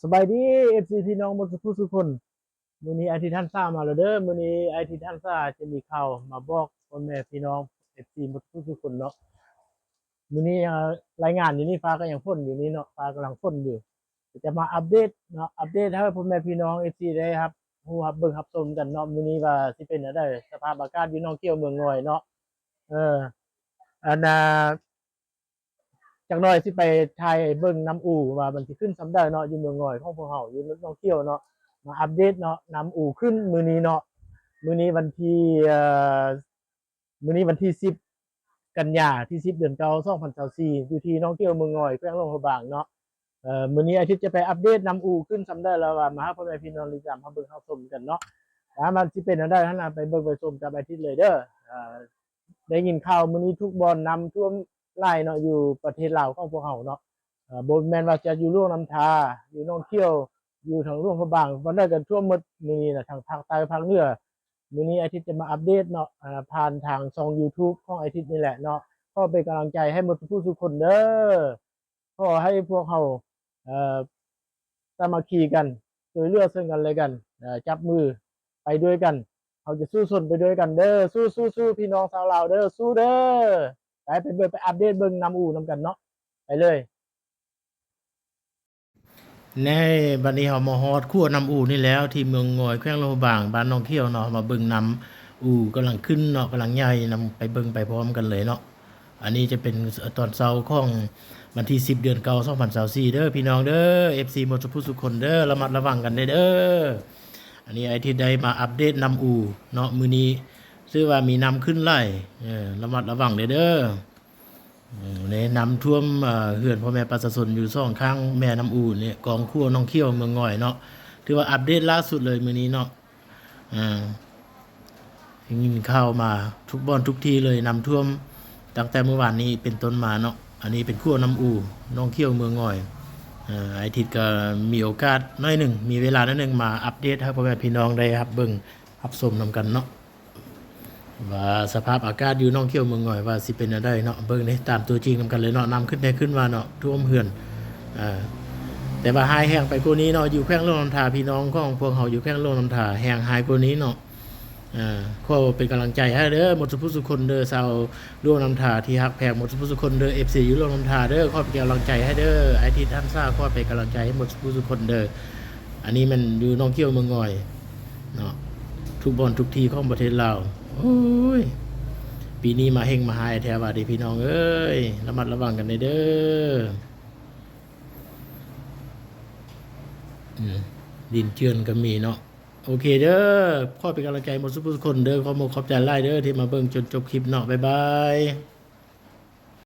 ສະບາຍດີ ເອັຟຊີ ພີ່ນ້ອງໝົດທຸກຜູ້ທຸກຄົນ. ມື້ນີ້ອາທິດຫັນສາມາແລ້ວເດີ. ມື້ນີ້ອາທິດຫັນສາຈະມີຂ່າວມາບອກພໍ່ແມ່ພີ່ນ້ອງ ເອັຟຊີ ໝົດທຸກຜູ້ທຸກຄົນເນາະ. ມື້ນີ້ ເອີ ລາຍງານຢູ່ນີ້ ຟ້າກໍຍັງຝົນຢູ່ນີ້ເນາະ, ຟ້າກຳລັງຝົນຢູ່. ຈະມາອັບເດດເນາະ, ອັບເດດໃຫ້ພໍ່ແມ່ພີ່ນ້ອງ ເອັຟຊີ ໄດ້ຮັບຮູ້ ຮັບເບິ່ງ ຮັບຊົມກັນເນາະ. ມື້ນີ້ວ່າຊິເປັນແນວໃດ ສະພາບອາກາດຢູ່ໜອງຂຽວເມືອງງອຍເນາະ. ເອີ ອັນນ່າ ຈັກໜ້ອຍຊິໄປຖ່າຍເບິ່ງນ້ຳອູວ່າມັນຊິຂຶ້ນສ່ຳໃດເນາະ ຢູ່ເມືອງງອຍຂອງພວກເຮົາ ຢູ່ໜອງຂຽວເນາະ. ມາອັບເດດເນາະ ນ້ຳອູຂຶ້ນມື້ນີ້ເນາະ. ມື້ນີ້ວັນທີ ເອີ ມື້ນີ້ວັນທີສິບ ກັນຍາ ທີສິບ ເດືອນເກົ້າ ສອງພັນຊາວສີ່ ຢູ່ທີ່ໜອງຂຽວເມືອງງອຍ ແຂວງຫຼວງພະບາງເນາະ. ເອີ ມື້ນີ້ອາທິດຈະໄປອັບເດດນ້ຳອູຂຶ້ນສ່ຳໃດ ແລ້ວວ່າມາຫາພໍ່ແມ່ພີ່ນ້ອງຕິດຕາມຮັບເບິ່ງຮັບຊົມກັນເນາະ ວ່າມັນຊິເປັນແນວໃດຫັ້ນນະ. ໄປເບິ່ງໄປຊົມກັບອາທິດເລີຍເດີ. ເອີ ໄດ້ຍິນຂ່າວມື້ນີ້ທຸກບ່ອນນ້ຳຖ້ວມຫຼາຍເນາະ ຢູ່ປະເທດລາວຂອງພວກເຮົາເນາະ. ເອີ ບໍ່ແມ່ນວ່າຈະຢູ່ຫຼວງນ້ຳທາ ຢູ່ໜອງຂຽວ ຢູ່ທາງຫຼວງພະບາງ ບ່ອນໃດກໍຖ້ວມໝົດ. ມື້ນີ້ນະ ທັງພາກໃຕ້ພາກເໜືອ. ມື້ນີ້ອາທິດຈະມາອັບເດດເນາະ ເອີ ຜ່ານທາງຊ່ອງ YouTube ຂອງອາທິດນີ້ແຫຼະເນາະ. ຂໍເປັນກຳລັງໃຈໃຫ້ໝົດທຸກຜູ້ທຸກຄົນເດີ. ຂໍໃຫ້ພວກເຮົາ ເອີ ສາມັກຄີກັນ ຊ່ວຍເຫຼືອເຊິ່ງກັນແລະກັນ ເອີ ຈັບມືໄປດ້ວຍກັນ. ເຮົາຈະສູ້ຊົນໄປດ້ວຍກັນເດີ. ສູ້ໆໆ ພີ່ນ້ອງຊາວລາວເດີ ສູ້ເດີ. ໄປ ໄປເບິ່ງ ໄປອັບເດດເບິ່ງນ້ຳອູນຳກັນເນາະ. ໄປເລີຍ. ແນ່ ບັດນີ້ເຮົາມາຮອດຂົວນ້ຳອູນີ້ແລ້ວ ທີ່ເມືອງງອຍ ແຂວງຫຼວງພະບາງ ບ້ານໜອງຂຽວເນາະ. ມາເບິ່ງນ້ຳອູກຳລັງຂຶ້ນເນາະ ກຳລັງໃຫຍ່ນຳ ໄປເບິ່ງໄປພ້ອມກັນເລີຍເນາະ. ອັນນີ້ຈະເປັນຕອນເຊົ້າຂອງວັນທີສິບ ເດືອນເກົ້າ ສອງພັນຊາວສີ່ເດີ ພີ່ນ້ອງເດີ ເອັຟຊີ ໝົດທຸກຜູ້ທຸກຄົນເດີ. ລະມັດລະວັງກັນແດ່ເດີ. ອັນນີ້ອາທິດໄດ້ມາອັບເດດນ້ຳອູເນາະ ມື້ນີ້ ຊື່ວ່າມີນ້ຳຂຶ້ນຫຼາຍ ເອີ ລະມັດລະວັງແດ່ເດີ. ເອີ ນ້ຳຖ້ວມ ເອີ ເຮືອນພໍ່ແມ່ປະຊາຊົນຢູ່ສອງຂ້າງແມ່ນ້ຳອູນີ້ ກອງຂົວໜອງຂຽວເມືອງງອຍເນາະ. ຖືວ່າອັບເດດລ່າສຸດເລີຍມື້ນີ້ເນາະ. ເອີ ໄດ້ຍິນຂ່າວມາທຸກບ່ອນທຸກທີ່ເລີຍ ນ້ຳຖ້ວມຕັ້ງແຕ່ມື້ວານນີ້ເປັນຕົ້ນມາເນາະ. ອັນນີ້ເປັນຂົວນ້ຳອູໜອງຂຽວເມືອງງອຍ. ເອີ ອາທິດກໍມີໂອກາດໜ້ອຍໜຶ່ງ ມີເວລາໜ້ອຍໜຶ່ງ ມາອັບເດດໃຫ້ພໍ່ແມ່ພີ່ນ້ອງໄດ້ຮັບເບິ່ງຮັບຊົມນຳກັນເນາະ ວ່າສະພາບອາກາດຢູ່ໜອງຂຽວເມືອງງອຍວ່າຊິເປັນແນວໃດເນາະ. ເບິ່ງເດ້ ຕາມຕົວຈິງນຳກັນເລີຍເນາະ. ນ້ຳຂຶ້ນແທ້ຂຶ້ນວ່າເນາະ ຖ້ວມເຮືອນ. ເອີ ແຕ່ວ່າຮ້າຍແຮງໄປກວ່ານີ້ເນາະ ຢູ່ແຂວງຫຼວງນ້ຳທາ ພີ່ນ້ອງຂອງພວກເຮົາຢູ່ແຂວງຫຼວງນ້ຳທາ ແຮງຮ້າຍກວ່ານີ້ເນາະ. ເອີ ຂໍເປັນກຳລັງໃຈໃຫ້ເດີ ໝົດທຸກຜູ້ທຸກຄົນເດີ ຊາວຫຼວງນ້ຳທາທີ່ຮັກແພງໝົດທຸກຜູ້ທຸກຄົນເດີ ເອັຟຊີ ຢູ່ຫຼວງນ້ຳທາເດີ. ຂໍເປັນກຳລັງໃຈໃຫ້ເດີ ອາທິດຫັນສາ ຂໍເປັນກຳລັງໃຈໃຫ້ໝົດທຸກຜູ້ທຸກຄົນເດີ. ອັນນີ້ແມ່ນຢູ່ໜອງຂຽວເມືອງງອຍເນາະ ທຸກບ່ອນທຸກທີ່ຂອງປະເທດລາວ. ໂອ້ຍ ປີນີ້ມາເຮັງມາຮ້າຍແທ້ວ່າເດ ພີ່ນ້ອງເອີຍ ລະມັດລະວັງກັນແດ່ເດີ. ອືມ ດິນເຈື່ອນກໍມີເນາະ. ໂອເຄເດີ ຂໍເປັນກຳລັງໃຈໝົດທຸກຜູ້ທຸກຄົນເດີ. ຂໍຂອບໃຈຫຼາຍເດີທີ່ມາເບິ່ງຈົນຈົບຄລິບເນາະ. ບາຍບາຍ.